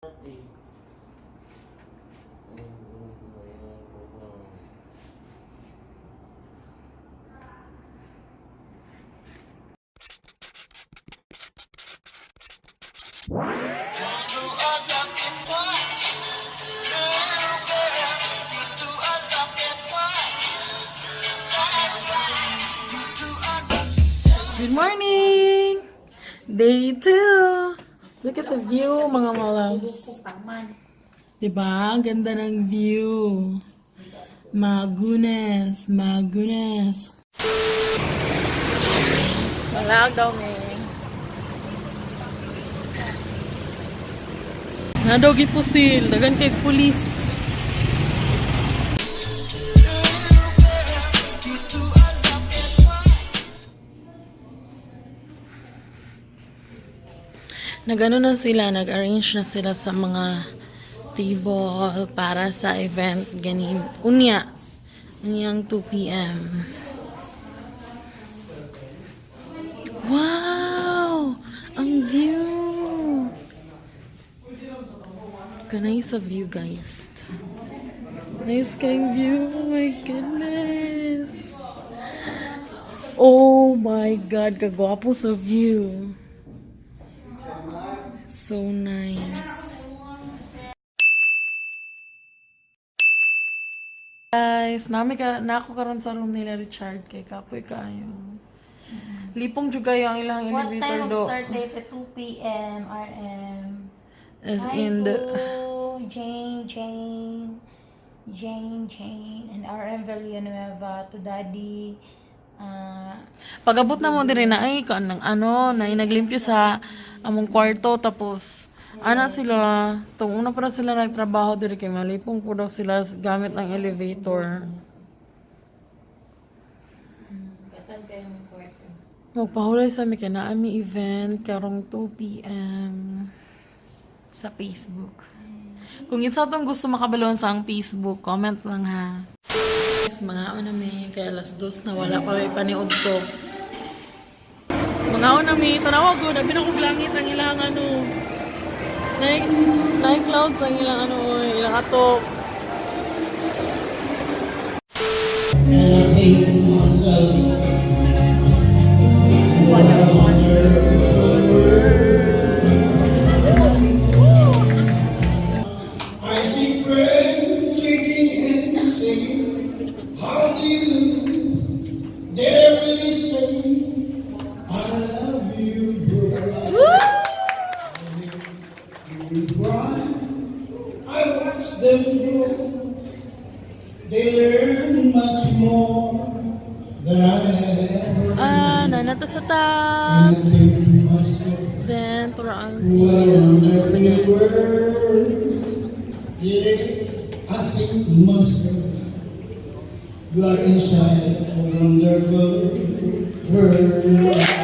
Good morning! Day 2! Look at the view, mga malabs. Diba? Ang ganda ng view. Magunes, magunes. Malag daw, me. Nadogi pusil. Dagan kay pulis. Nagano na sila, nag-arrange na sila sa mga table para sa event ganin. Unya, unyang 2 p.m. Wow! Ang view! Kanay sa view, guys. Nice kayong view. Oh my goodness. Oh my God, kagwapo sa view. So nice. Guys, nami ka na ako karon sa room nila Richard kay kapoy kaayo. Lipong jud kayo ang ilang What elevator time do. mag-start date? 2 p.m. RM. As Hi in the to Jane, Jane, Jane, Jane, and RM Villanueva, to Daddy, Pagabot na mo diri na ay kan ng ano na naglimpyo sa among kwarto, tapos ana sila tong una pa ra sila nagtrabaho diri kay malipong po daw sila gamit ang elevator. Katag kayong kwarto. Magpahulay sa mi kay naa mi event karong 2 p.m. sa Facebook. Kung isa tong gusto makabalon sa ang Facebook, comment lang ha. Yes, mga una mi, kaya alas 2 na wala pa may paniod ko. Mga una mi, tanawa ko, nabi na kong langit ang ilang ano. Nine clouds ang ilang ano, oy, ilang atok. And I think to myself, what a wonderful world. I see friends shaking hands, saying, "How do you do?" They're really saying, "I love you, girl." I watch them grow. They learn much more than I ever Ah, nanata sa And I tops. think to myself, Then, tura ang what a view. wonderful world. Yeah, I think to myself, you are inside a wonderful world.